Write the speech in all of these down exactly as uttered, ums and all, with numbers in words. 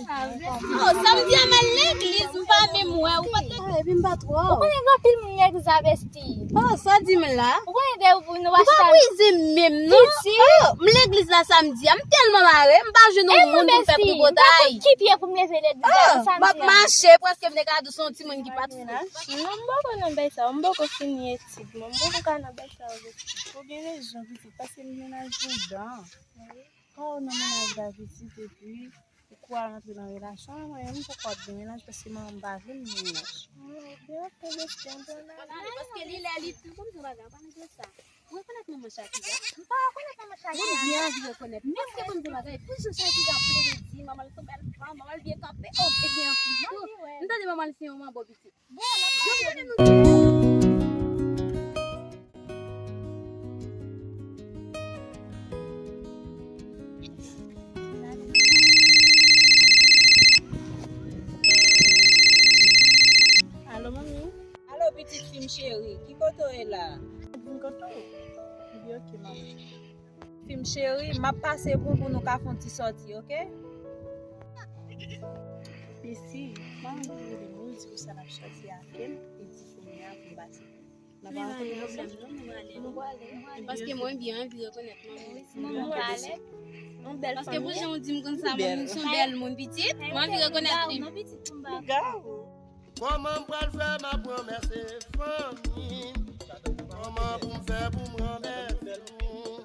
Oh, samdi a m al legliz, m pa menm wè, ou pa t... Ah, epi m pa twò. Ou konnen gen anpil moun legliz la, besti. Oh, sa w di m la? Ou konnen de ou nou pa... Ou pa brize m menm, non. Oh, m legliz la samdi a, m tèlman mare, m pa jwenn yon moun pou m fè tripotay. Ki pye pou m leve legliz la samdi a? M ap mache, prèske m te ka di w se yon timoun ki pa t fou. Non, m poko nan bay sa, m poko fini etid mwen, m poko ka nan bay sa yo. Ou gen rezon, pitit, paske m mennaj mwen dan. Kan w nan mennaj la, pitit, epi ou kwè w rantre nan relasyon, mwen menm, m poko ap gen mennaj, paske manman m pa vle m gen mennaj. Mwen, byen, ap fè bèste, m pran nan... Paske li lè li, m konn yon bagay, pa nan sa. Ou rekonèt manman Shakira? M pa rekonèt manman Shakira. Mwen byen anvi rekonèt. Paske bon, m di bagay, pou jan Shakira plede di, manman l se yon bèl fanm, manman l byen kanpe, oh, ebyen anplis tou. M tande manman l se yon manbo pitit. Bon, n ap pale nou. Alo, manmi. Alo, pitit fi m cheri, ki kote w ye la? Vin kote w. Li oke, manmi. Fi m cheri, m ap pase pou, pou nou ka fè yon ti sòti, oke? Pisi, manmi di li moun di pou sa n ap sòti a kem, li di pou mwen a pou m pase. N ap rankontre ansanm. Paske mwen byen anvi rekonèt manman. Paske pou jan w di m konsa, manmi, m se yon bèl moun pitit, mwen anvi rekonèt li. Kòman m pral fè m ap ranmèsye fanmi m? Kòman pou m fè pou m ranmèsye nou?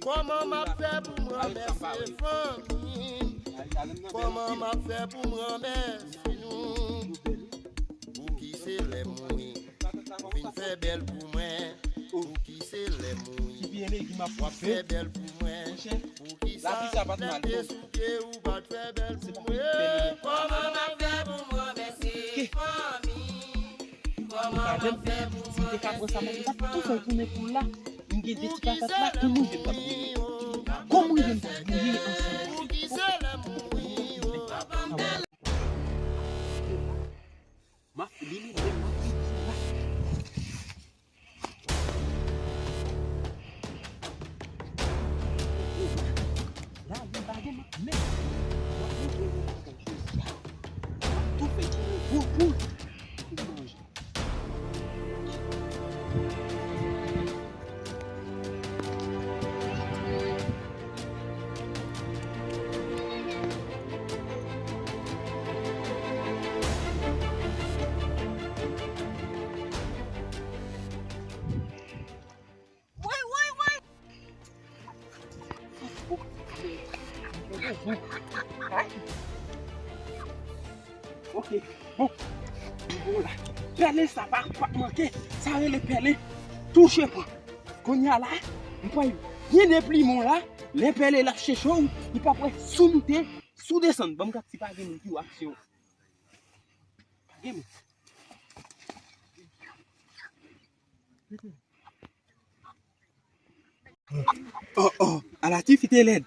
Kòman m ap fè pou m ranmèsye fanmi m? Kòman m ap fè pou m ranmèsye nou? Pouki se lè m mouri ou vin fè bèl pou mwen? Pouki se lè m mouri w ap fè bèl pou mwen? Poukisa lè m te sou pye ou pa t fè bèl pou mwen? Kòman m ap fè pou m ranmèsye fanmi? Kòman m ap fè pou m ranmèsye fanmi? M te ka pran sa, m t ap tou fè tounen poul la. M gen de ti patat la, kòman m rive m t ap bouyi? Kòman m rive m t ap bouyi ansanm? M ap li li menm, m ap li la. La, vin pa gen m ap men. M ap montre nou bagay jodi a. M ap tou fè tounen gwo poul pou manje. Woy, woy, woy! Ok, bon. Bon la. Pèlen sa pa, pa manke. Sa rele pèlen. Touche pran. Kounye a la, m pral byen deplimen w la. Lè pèlen la chèche w, li p ap wè si w moute, si w desann. Ban m gad si pa gen moun ki wè aksyon. Pa gen moun. Oh, oh, ala tifi te lèd.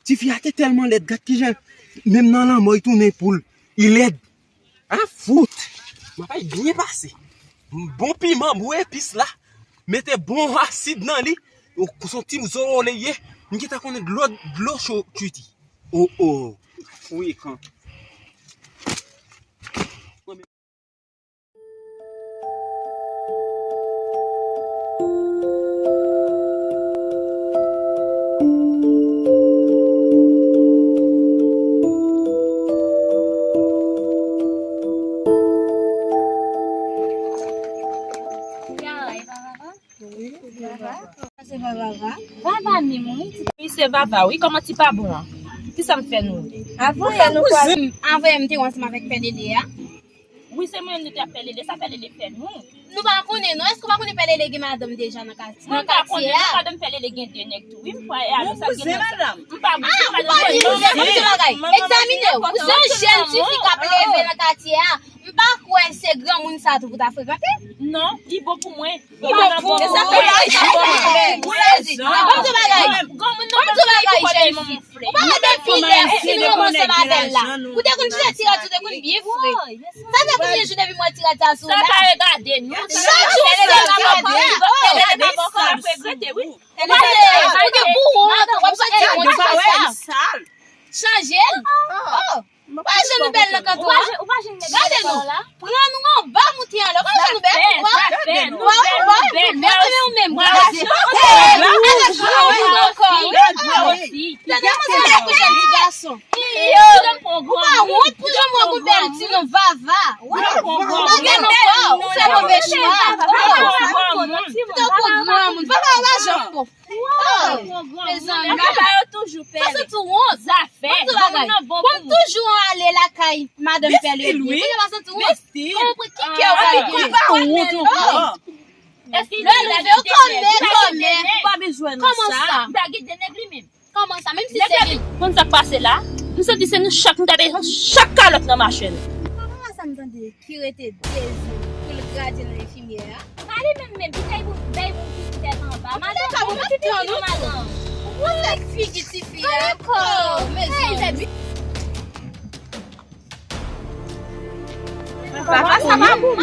Tifi a te tèlman lèd, gad kijan, menm nan lanmò, li tounen poul. Li lèd. A fout! Mwen pa byen pase. Bon piman, bon epis la. Mete bon asid nan li. Ou, se yon ti zolo li ye. M gentan konnen dlo, dlo cho tchwiti. Oh, oh. Frekan. Wi, se Vava. Se Vava, Vava. Vava menm, wi. Wi, se Vava, wi. Kòman ti pa bon an? Kisa m fè nou? Avan yè nou kwaze, avan yè m te wè ansanm avèk Pè Lele a. Wi, se mwen nou te ap Pè Lele. Sa Pè Lele fè nou? Nou pa konnen, non. Èske w pa konnen Pè Lele gen madanm deja nan katye a? Mwen pa konnen, non, madanm Pè Lele gen de nèg tou. Wi, m kwè, alò, sa gen nan sa. M pa bouzen, madanm Pè Lele. Ban m di w yon bagay. Egzamine w. Ou se yon jèn tifi k ap leve nan katye a. M pa kwè se granmoun sa tou pou ta frekante. Non, li bon pou mwen. Li bon pou ou. Li bon pou ou. Sezi. Ban m di w bagay. Ban m di w bagay, jèn fi. Ou pa wè depi lè si nou ranmanse avè l la. Ou te konn chita ti rad, ou te konn byen fre. Sa fè konbyen jou depi m wè ti rad sa sou la? Sa pa regade nou. Chak jou se ti rad la. Ou te pou ou, w ap soti konn ti rad sa. Chanje l? Oh! Pa jan nou bèl nan kanto a. Gade nou. Pran nou anba moute anlè. Pa jan nou bèl. Ou wè? Ou wè? Ou wè? Mèt men ou menm. Gade. Gade jan ou ankò. Tande mwen se la kouche ti gason. Ou pa wont pou jan mwen gon bèl ti non vava. Ou pa gen non kò. Ou fè move chwa. Ou tankou granmoun. Vava ou pa jan pwòp. Oh, mezanmi. Papa yo toujou pè. Mwen santi wont. Zafè. Bon bagay. Bon, m toujou ale lakay madanm pè Levye. Kounye a mwen santi wont. Kòman pou ki kè w pa gen? Lè nou vle w kòmè, kòmè. Ou pa bezwen nan sa. Kòman sa? Kòman sa? Menm si se li. Konn sa k pase la? M santi se nou chak, nou ta bezwen chak kalòt nan mache nou. Kòman sa m tande? Ki rete de jou pou l gradye nan enfimyè a. Pa li menm menm, ki fè pou bay pou pitit tèt anba. Madan, ou fè figi tifi a. Oh, mezanmi. Papa, sa pa bon.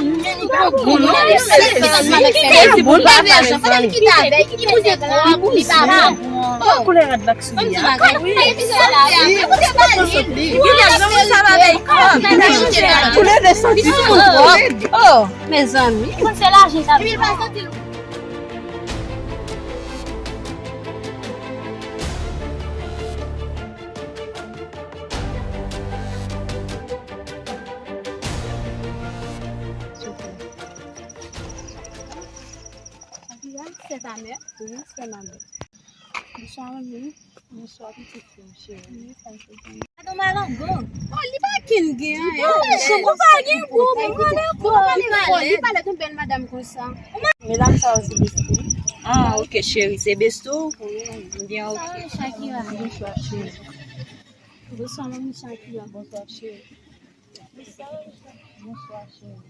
Bon, non, se bon papa, mezanmi. Ki koulè rad la k sou li a? Koulè de santi twòp. Oh, mezanmi. Mwen se lajan sa. Akira, c'est ta mère? Oui, c'est ma mère. Bonswa, manmi. Bonswa, pitit fi m cheri. Madan Malango. Oh, li pa kin gen anyen. Ou pa gen gwo moun, Malango. Li pale, li pale yon bèl madanm konsa. Medam sa yo se besto. Ah, ok, cheri, se besto? Wi, m byen, ok. Sa yo, Shakira. Bonswa, cheri. Bonswa, manmi Shakira. Bonswa, cheri. Bonswa, cheri.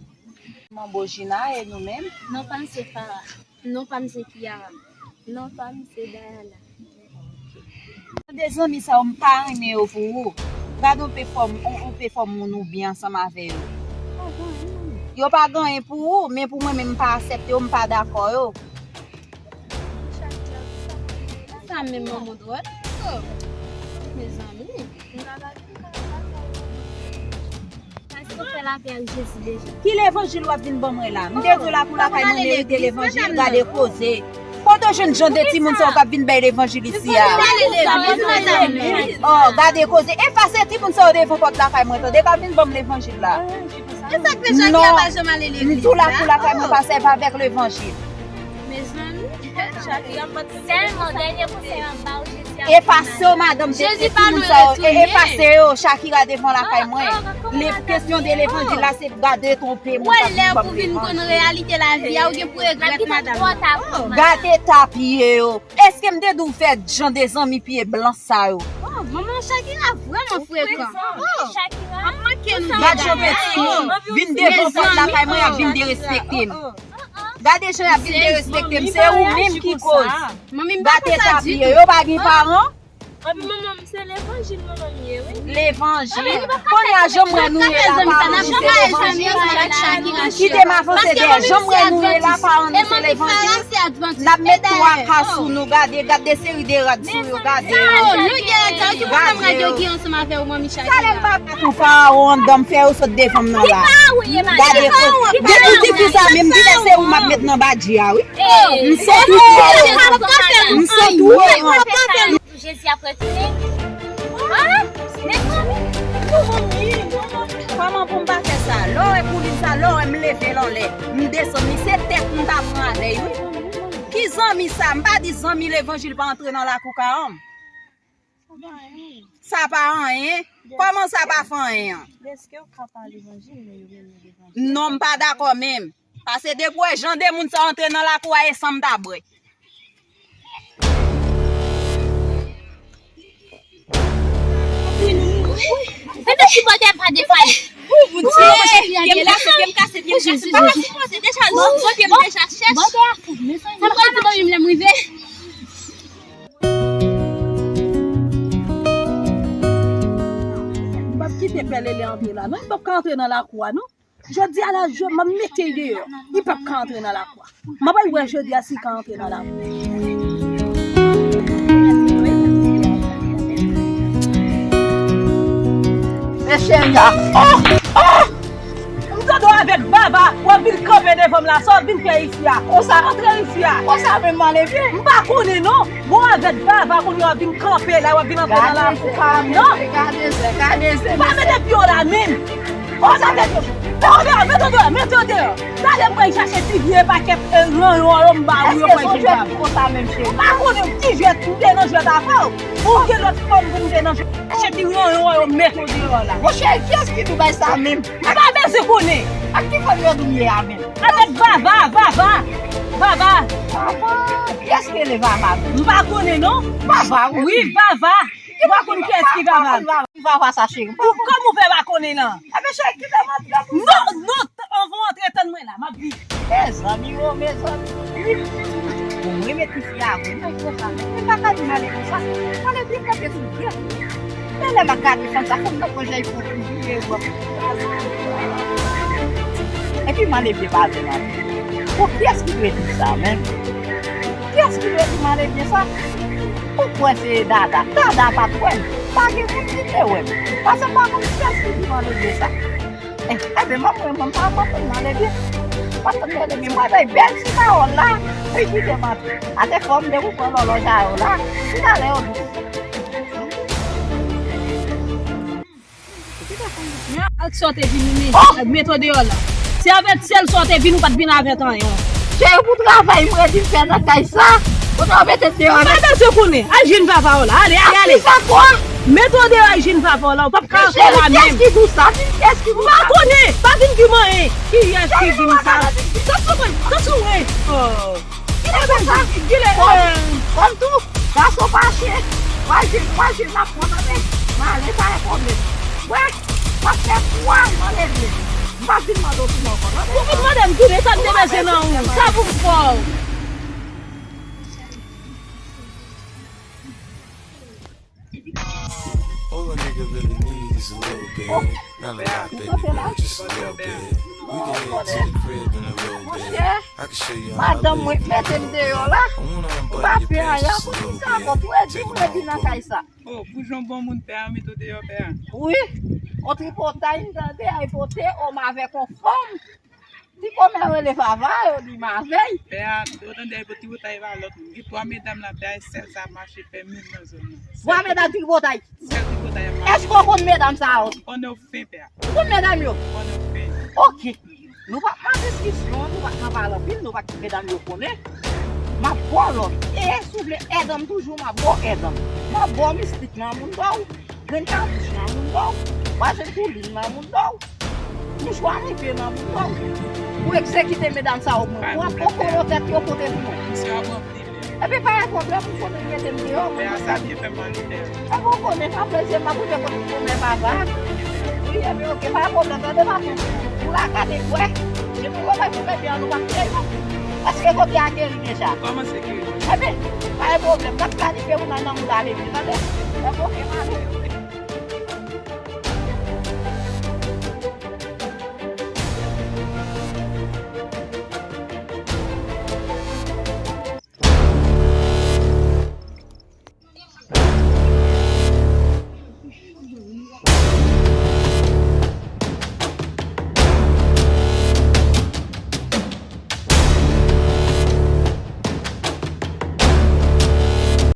Manbo Jina, e nou menm? Non pa m se Farah. Non pa m se Kiara. Non pa m se Dayana. Tande zanmi sa yo, m pa renmen yo pou ou. Gade yon pe fòm, yon, yon pe fòm moun ou byen ansanm avè yo. Yo pa gen anyen pou ou, men pou mwen menm m pa aksepte yo, m pa dakò yo. Sa menm manman dwòl. Oh, mezanmi. Paske w fè lapè ak Jezi deja. Ki levanjil w ap vin ban mwen la? M te di w lakou lakay mwen merite levanjil, gade koze. Kote w jwenn jan de timoun sa yo k ap vin bay levanjil isi a? Oh, gade koze. Efase timoun sa yo devan pòt lakay mwen, tande, k ap vin ban m levanjil la. E sa k fè Shakira pa janm ale legliz la? M di w lakou lakay mwen pa sèvi avèk levanjil. Mezanmi, Shakira pa t... Sèlman, dènye konsèy m ap ba w, Jezi ap... Efase yo, madanm, de timoun sa yo, e efase yo, Shakira devan lakay mwen. Le, kesyon de levanjil la, se gade twonpe mwen. Wè, lè pou vin konn reyalite lavi a, ou gen pou regrèt, madanm. Gade ta piye yo. Èske m te di w fè jan de zanmi pye blan sa yo? Oh, manman Shakira vrèman frekan. Oh, ap manke nou. Gad jan de timoun vin devan pòt lakay mwen, y ap vin derespekte m. Gade jan y ap vin derespekte m, se ou menm ki koz. Gade ta piye yo, pa gen paran. Epi manman m se levanjil manman m ye, wi. Levanjil. Kounye a, jan m wè nou ye la, paran nou se levanjil. Kite m avanse dèyè. Jan m wè nou ye la, paran nou se levanjil. N ap met twa ka sou nou, gade, gade de seri de rad sou yo, gade yo. Gade yo. Talè m pa bat ou, paran w anndan m fè yo sot devan m nan la. Gade kote. Depi ti fi sa menm, gade se ou m ap met nan badji a, wi. M sot ou. M sot ou. Jezi ap retounen. Ah, mezanmi. Kòman pou m pa fè sa? Lè w wè koulin sa, lè w wè m leve l anlè, m desann li, se tèt m ta pran avè l, wi. Ki zanmi sa? M pa di zanmi levanjil pa antre nan lakou ka an m. Sa pa anyen. Kòman sa pa fè anyen an? Dèske w ka pale levanjil, men yo menm yo levanjil. Non, m pa dakò menm. Paske depi w wè jan de moun sa antre nan lakou a, e san m ta bwè. Mwen te sipòte m pa defay. Pye m kase, pye m kase, pye m kase. M pa ka sipòte deja, non, pye m deja chèch. Sa m pral di manmi m lè m rive. M p ap kite pè Lele antre la, non, li p ap ka antre nan lakou a, non. Jodi a la, jodi, m ap mete l deyò. Li p ap ka antre nan lakou a. M ap al wè jodi a si l ka antre nan lakou a. Cheri a. Oh! Oh! M tande w avèk Vava, w ap vin kanpe devan m la, sa w ap vin fè isi a? Konsa. Antre isi a. Konsa menm, Manlevye? M pa konnen non. Bon, avèk Vava kounye a w ap vin kanpe la, w ap vin antre nan lakou pa m nan. Gade zen, gade zen, gade zen. Pa mete pye w la menm. Konsa, mete w deyò, mete w deyò, mete w deyò. Talè m pral chache ti vye pakèt, eh, ranyon yo m ba ou yo. Èske se yon jwèt ki konsa menm, cheri? M pa konnen ki jwèt, m te nan jwèt avè w. Ou gen lòt fanm pou m te nan jwèt. Chache ti ranyon yo m mete w deyò la. Monchè, kiyès ki di w bay sa menm? M pa bezwen konnen. Ak ki fanm yo di w ye a menm? Avèk Vava, Vava, Vava. Vava? Kiyès ki rele Vava menm? M pa konnen non. Vava, wi. Wi, Vava. Ou pa konn kiyès ki Vava? Vava sa, cheri. Ou kòman ou fè pa konnen nan? Ebyen, cheri, kite m antre pou sa. Non, non, anvan w antre, tann mwen la, m ap vini. Mezanmi o, mezanmi. Bon, mwen met fi a vre, mwen konsa, men mwen pa ka di Manlevye sa. Manlevye kanpe sou pye. Men lè m ap gade fanm sa, fanm nan pran jan ipokrit vye, w ap kraze. Epi Manlevye pa vin antre. Bon, kiyès ki dwe di sa menm? Kiyès ki dwe di Manlevye sa? Ou kwè se Dada? Dada pa t wè m. Pa gen moun ki te wè m. Paske m pa konn kiyès ki di Manlevye sa. Eh, ebyen, m ap mwen, mwen, m pa, m ap tann Manlevye. M ap tann Manlevye. Mwen bay bèl ti pawòl la. Wi, kite m antre. Atè fò m dekouvri lòlòj a yo la. Tout a lè yo di. Men ak sa w te vin, men, oh! Ak mete w deyò la. Se avèk sèl sa w te vin, ou pa t vin avèk anyen. Cheri, pou travay mwen di m fè nan kay sa. Kote w mete m deyò la? M pa bezwen konnen. Al jwenn papa w la. Ale, ale, ale. Ak kisa kwa? Mete w deyò, al jwenn papa w la. Ou p ap ka antre la menm. Kiyès ki di w sa? Di m kiyès ki di w sa? M pa konnen. Pa vin di m anyen. Kiyès ki di m sa? Tann sou mwen. Tann sou mwen. Oh. Kile konsa? Kile, eh. Kòm tou, gason pa chen. Mwen jwenn, mwen jwenn la pran tande. Mwen ale, pa gen pwoblèm. Mwen, m ap fè kwa Manlevye. M pa vin mande w tounen ankò, tande. Ou vin mande m tounen, sa m te bezwen nan ou? Sa pou m fè w? All a nigga really need is a little bit. Not a lot, baby girl, just a little bit. We can head to the crib in a little bit. I can show you how I live. Madanm mwen mete m deyò la. I wanna unbutton your pants just a little bit. Take 'em off, but. Oh, pou jan w bon moun pè a, mete w deyò pè a. Wi. On tripotay m tande, ay pote, o m avèk on fanm. Ti kòmè rele Vava, yo di m avè l. Pè a, yo tande ay pou tripotay pa lòt moun. Gen twa medam la, pè a, e sèl sa ap mache fè menm nan zòn nan. Twa medam tripotay. Sèl tripotay ap mache. Èske w konn medam sa yo? M konnen w fen, pè a. Ou konn medam yo? M konnen w fen. Oke. Nou pa t nan diskisyon, nou pa t nan pale anpil, nou pa t medam yo konnen. M ap ba w lòt. E si w vle èd an m toujou, m ap ba w èd an m. M ap ba w mistik nan moun ba w. Grenn katouch nan moun ba w, w a jwenn koulin nan moun ba w, mouchwa rive nan moun ba w. Ou egzekite medam sa yo, mwen pran poko yo tèt yo pote pou mwen. Misye ap ranpli. Epi pa gen pwoblèm, ou konnen mete m deyò, mwen. Pè a sa byen fè m anlè. Epi ou konnen, pa plezi m ap rive kot kòmè Vava. Wi, epi oke, pa gen pwoblèm, tande patwon. Ou la gade kwè. Depi kòmè pou bebe an, nou pa t fè yo. Èske kote a geri deja? Kòmanse geri. Epi, pa gen pwoblèm, n ap planifye pou n al nan moun ale vre, tande? Epi oke, m ale.